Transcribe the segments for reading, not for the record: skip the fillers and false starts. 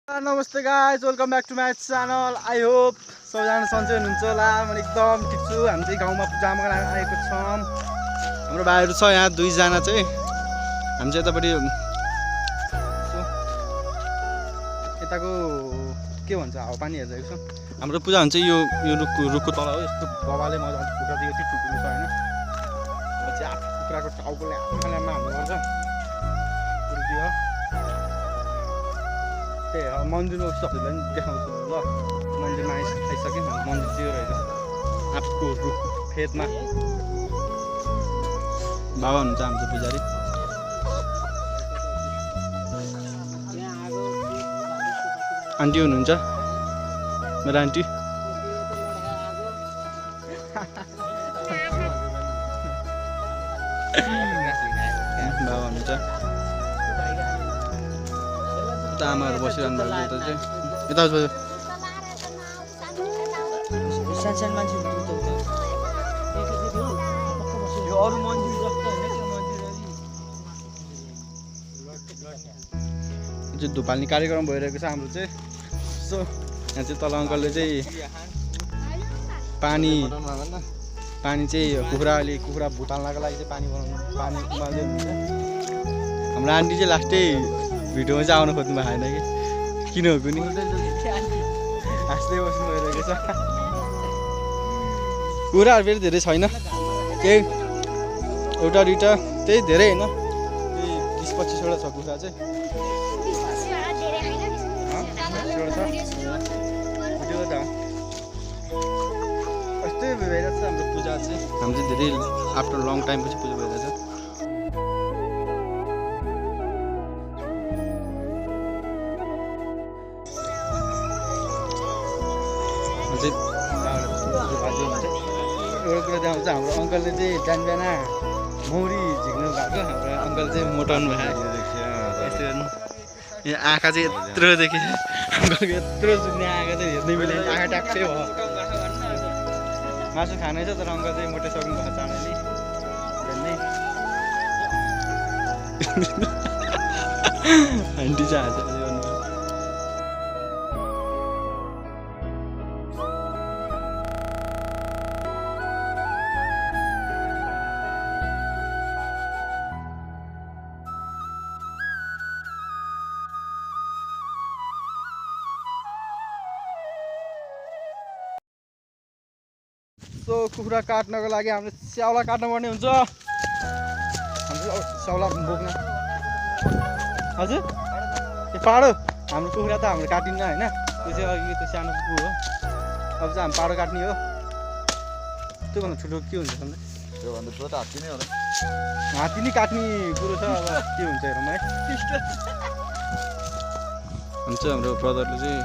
नमस्ते guys, welcome back to my channel. I hope सबैजना सन्चै हुनुहुन्छ होला। म एकदम ठिक छु। हामी चाहिँ गाउँमा पूजामा आएको छौँ। हाम्रो भाइहरू छ यहाँ दुईजना चाहिँ। हामी चाहिँ यतापट्टि यताको के भन्छ हावापानी हेरिरहेको छौँ। हाम्रो पूजा हुन्छ यो रुखको तल हो। यस्तो बबाले मजाले कुखुरा चाहिँ यति ठुल्ठुलो छ होइन। चाहिँ कुखुराको टाउकोले आमाले हाल्नुपर्छ। पुरुदियो मन्दिरमा सबैलाई पनि देखाउँछु ल। मन्दिरमा आइसक्यो। मन्दिर चाहिँ रहेको छ आँपको रुख फेदमा। बाबा हुनुहुन्छ हाम्रो पुजारी। आन्टी हुनुहुन्छ मेरो आन्टी। बाबा हुनुहुन्छ। आमाहरू बसिरहनु भएको यता चाहिँ यता सानो मान्छे अरू मन्दिर जस्तो होइन त्यो मन्दिर चाहिँ धुपाल्ने कार्यक्रम भइरहेको छ हाम्रो चाहिँ। सो यहाँ चाहिँ तल अङ्कलले चाहिँ पानी चाहिँ कुखुरा भुटाल्नको लागि चाहिँ पानी बनाउनु उमाल्दै हुनुहुन्छ। हाम्रो आन्टी चाहिँ लास्टै भिडियोमा चाहिँ आउनु खोज्नु भएको छैन कि किन हो कुनै हाँस्दै बस्नु भइरहेको छ। कुखुराहरू फेरि धेरै छैन, केही एउटा दुइटा त्यही धेरै होइन, त्यही 20-25वटा छ कुखुरा चाहिँ। यस्तै भइरहेको छ हाम्रो पूजा चाहिँ। हाम्रो चाहिँ धेरै आफ्टर लङ टाइमपछि पूजा भइरहेछ। एउटा कुरा देखाउँछ हाम्रो अङ्कलले चाहिँ बिहान मौरी झिक्नु भएको। हाम्रो अङ्कल चाहिँ मोटाउनु भएको। यो आँखा चाहिँ यत्रो देखि अङ्कलको यत्रो सुन्ने आँखा चाहिँ हेर्दै मिलेन। आँखा ट्याक्कै भयो। मासु खानै छ तर अङ्कल चाहिँ मोटाइसक्नु भएको चाँडै आन्टी चाहिँ हाँसेर गर्नु। सो कुखुरा काट्नको लागि हामीले स्याउला काट्नुपर्ने हुन्छ। हाम्रो स्याउला बोक्न हजुर त्यो पाडो हाम्रो कुखुरा त हाम्रो काटिन्न होइन। त्यो चाहिँ अघि त्यो सानो कुकुर हो। अब चाहिँ हामी पाडो काट्ने हो। त्योभन्दा ठुलो के हुन्छ भन्दा त्योभन्दा ठुलो त हात्ती नै होला। हात्ती नै काट्ने कुरो छ। अब के हुन्छ हेरौँ है। अनि चाहिँ हाम्रो ब्रदरले चाहिँ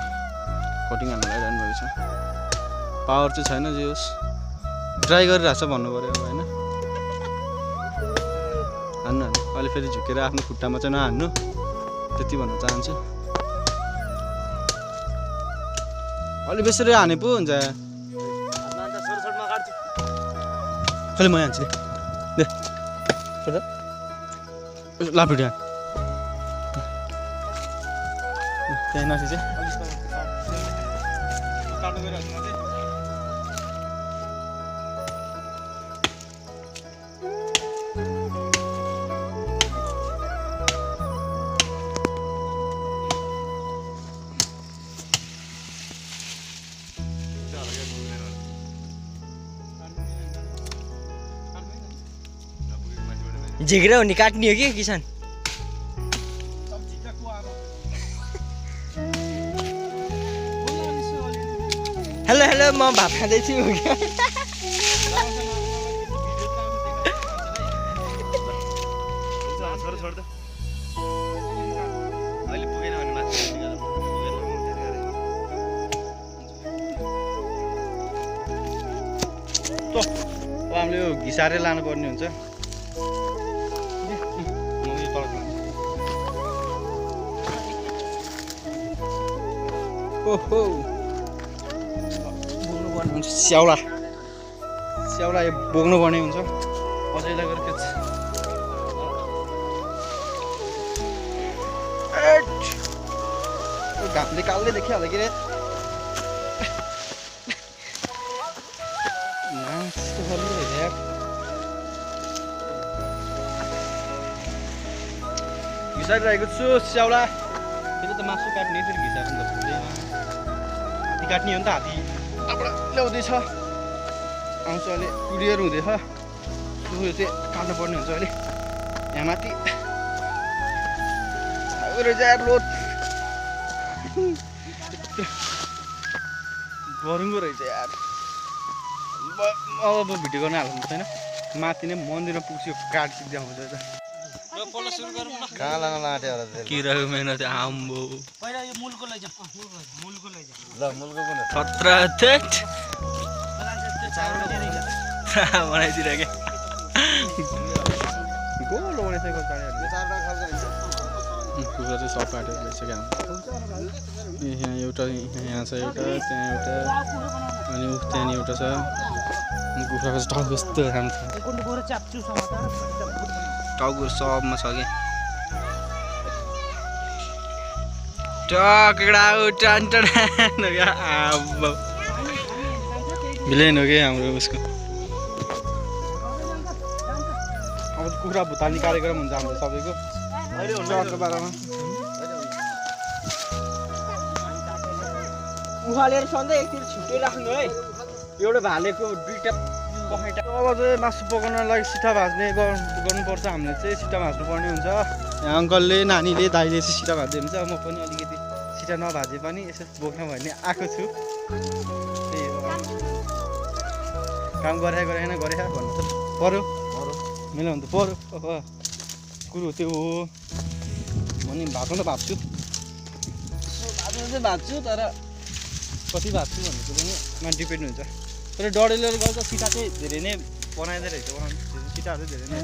कटिङ हाल्नु लगाइरहनु भएको छ। पावर चाहिँ छैन जे होस् ट्राई गरिरहेको छ भन्नु पऱ्यो अब होइन। हान्नु अहिले फेरि झुकेर आफ्नो खुट्टामा चाहिँ नहान्नु, त्यति भन्न चाहन्छु। अलि बेसरी हाने पो हुन्छ। कहिले म हान्छु दे लापिट त्यहीँ नसी चाहिँ झिक्रा हुने काट्ने हो कि किसान। हेलो हेलो म भात खाँदैछु। हामीले यो घिसारे लानुपर्ने हुन्छ। ओहो बोक्नुपर्ने हुन्छ स्याउला यो बोक्नुपर्ने हुन्छ। अझै लगेर के घामले कालले देखिहाल्यो के अरे यस्तो गर्नु यार घिसाइरहेको छु स्याउला फेरि त मासु काट्ने फेरि घिसाएको त हात्ती काट्ने हो नि त हात्ती यताबाट ल्याउँदैछ आउँछ अहिले कुरियर हुँदैछ यो चाहिँ काट्नुपर्ने हुन्छ अहिले यहाँ माथि रोड गरुङ्गो रहेछ यार अब भिडियो गर्न हाल्नु छैन माथि नै मन्दिरमा पुग्छु काट सिक्दै आउँछ त कहाँ लान लाँट्यो होला त्यसले? किराको मेहनत आम्बो ल मुलको कुन हो? खतरा थेट बनाइदिरहेको गोलो बनाइसकेको यो चारवटा खालको हुन्छ। कुखुरा चाहिँ सब काटेर ल्याइसक्यो हामी यहाँ एउटा यहाँ छ एउटा त्यहाँ एउटा अनि त्यहाँनिर एउटा छ अनि कुखुराको चाहिँ टाउको यस्तो राम्रो छ टाउको सबमा छ कि मिलेन हो कि हाम्रो उसको अब कुखुरा भुता निकालेको हुन्छ हाम्रो सबैको बारेमा उखालेर सधैँ एकतिर छुट्टै राख्नु है एउटा भालेको दुईटा पखेटा अब चाहिँ मासु पकाउनको लागि सिटा भाज्ने गर्नुपर्छ हामीले चाहिँ सिटा भाज्नु पर्ने हुन्छ यहाँ अङ्कलले नानीले दाइले चाहिँ सिटा भाज्दै हुन्छ म पनि अलिकति सिटा नभाजे पनि यसो बोक्न भन्ने आएको छु त्यही हो काम गरे भन्नु त पऱ्यो मिलाउनु त पऱ्यो अब कुरो त्यो हो म नि भाज्नु त भाज्छु चाहिँ भाज्छु तर कति भाज्छु भन्ने कुरोमा डिपेन्ड हुन्छ तर डडेलले गर्दा सिटा चाहिँ धेरै नै बनाइँदै रहेछ सिटाहरू धेरै नै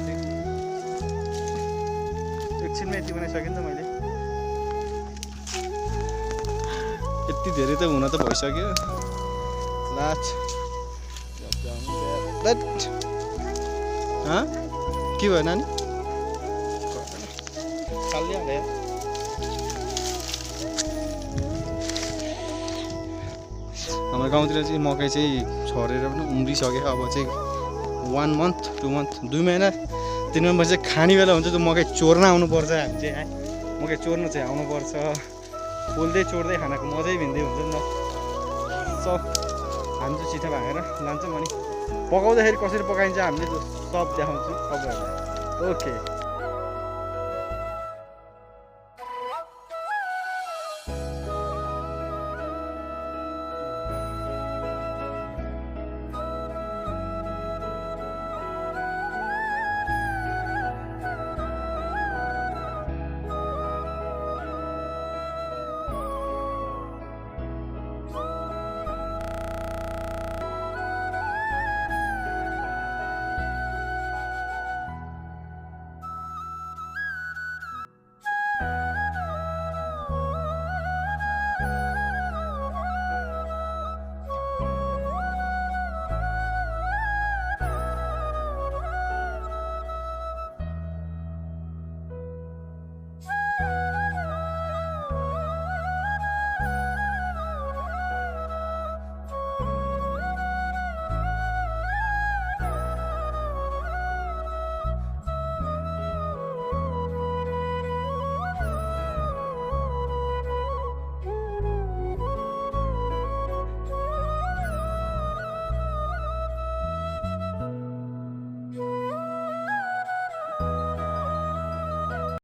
एकछिनमा यति बनाइसकेँ नि त मैले यति धेरै त हुन त भइसक्यो लास्ट के भयो नानी खालिहाल्यो हाम्रो गाउँतिर चाहिँ मकै चाहिँ छरेर पनि उम्रिसक्यो अब चाहिँ 1 month 2 month 2 महिना 3 महिना चाहिँ खाने बेला हुन्छ त्यो मकै चोर्न आउनुपर्छ हामी चाहिँ मकै चोर्न चाहिँ आउनुपर्छ पोल्दै चोर्दै खानाको मजै भिन्दै हुन्छ नि त सब हामी चाहिँ छिटो भागेर लान्छौँ अनि पकाउँदाखेरि कसरी पकाइन्छ हामीले सब देखाउँछु तपाईँहरूलाई ओके